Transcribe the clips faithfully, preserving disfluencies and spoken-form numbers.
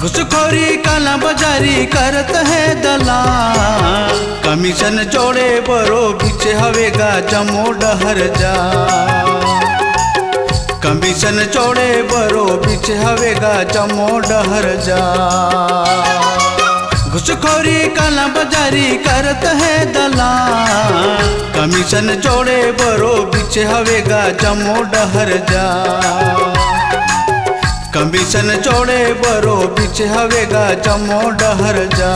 घुसखोरी काला बाजारी करत हे दलाल। कमीशन जोड़े बरो बीच हवे गा जम्मो डहर जा। कमीशन जोड़े बरो बीच हवे गा जम्मो डहर जा। घुसखोरी काला बाजारी करत हे दलाल। कमीशन जोड़े बरो बीच हवे गा जम्मो डहर जा। कमीशन जोड़े बरो बीच हवे गा जम्मो डहर जा।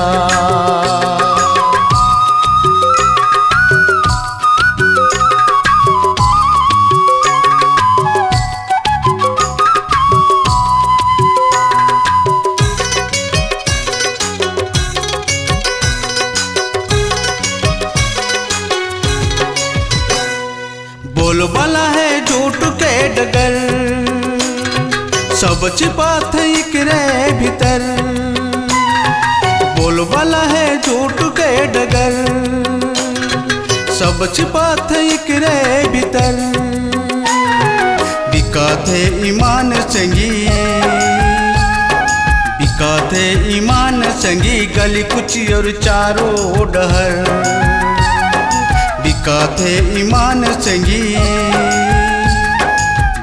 बोलबाला हे झूठ के डगर, सब छिपाथे इकरे भीतर। बोलबाला हे झूठ के डगर, सब छिपाथे इकरे भीतर। बिकाथे ईमान संगी, बिकाथे ईमान संगी, गली कुची अउ चारो डहर। बिकाथे ईमान संगी,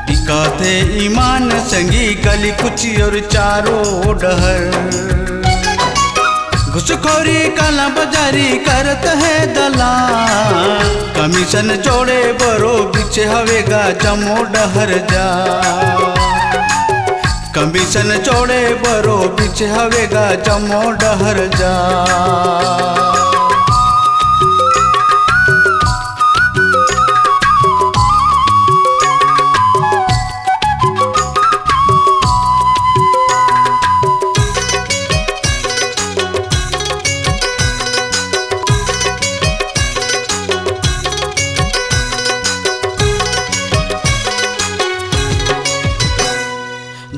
बिकाथे ईमान संगी, गली कुची अउ चारो डहर। घुसखोरी काला बाजारी करत हे दलाल। कमीशन जोड़े बरो बीच हवे गा जम्मो डहर जा। कमीशन जोड़े बरो बीच हवे गा जम्मो डहर जा।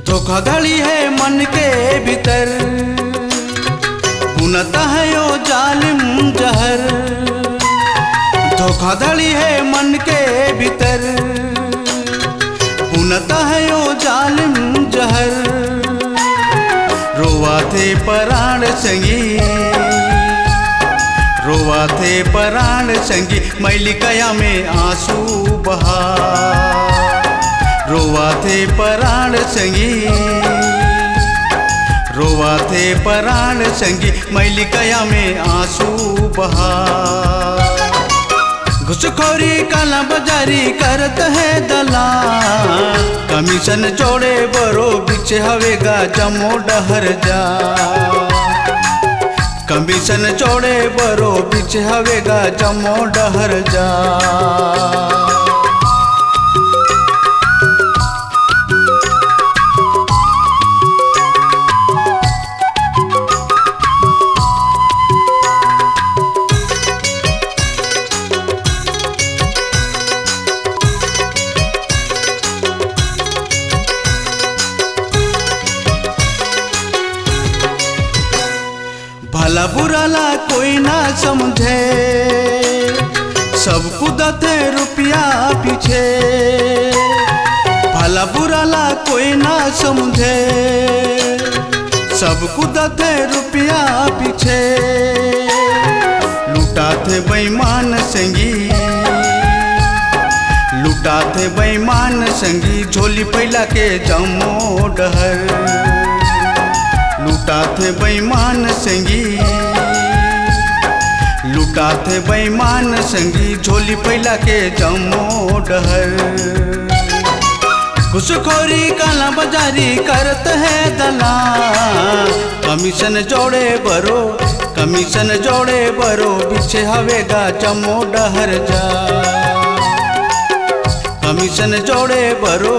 धोखाधड़ी हे मन के भीतर, बुनत हे ओ जालिम जहर। धोखाधड़ी हे मन के भीतर, बुनत हे ओ जालिम जहर। रोवाथे पराण संगी, रोवाथे पराण संगी, मैली कया में आंसू बहा। रोवाथे पराण संगी, रोवाथे पराण संगी, मैली कया में आंसू बहा। घुसखोरी काला बाजारी करत हे दलाल। कमीशन जोड़े बरो बीच हवे गा जम्मो डहर जा। कमीशन जोड़े बरो बीच हवे गा जम्मो डहर जा। भला बुरा ला कोई ना समझे, सब कूदथे रुपया पीछे। भला बुरा ला कोई ना समझे, सब कूदथे रुपया पीछे। लुटाथे बेईमान संगी, लुटाथे बेईमान संगी, झोली फैला के जम्मो डहर। लुटाथे बेईमान संगी, लुटाथे बेईमान संगी, झोली फैला के जम्मो डहर। घुसखोरी काला बाजारी करत हे दलाल। कमीशन जोड़े बरो, कमीशन जोड़े बरो, बीच हवे गा जम्मो डहर जा। कमीशन जोड़े बरो,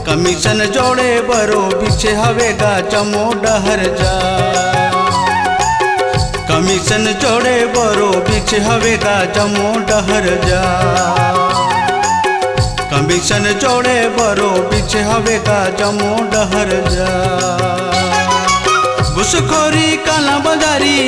कमीशन जोड़े बरो, बीच हवे गा जम्मो डहर जा। कमीशन जोड़े बरो, बीच हवे गा जम्मो डहर जा। कमीशन जोड़े बरो, बीच हवे गा जम्मो डहर जा। घुसखोरी काला बाजारी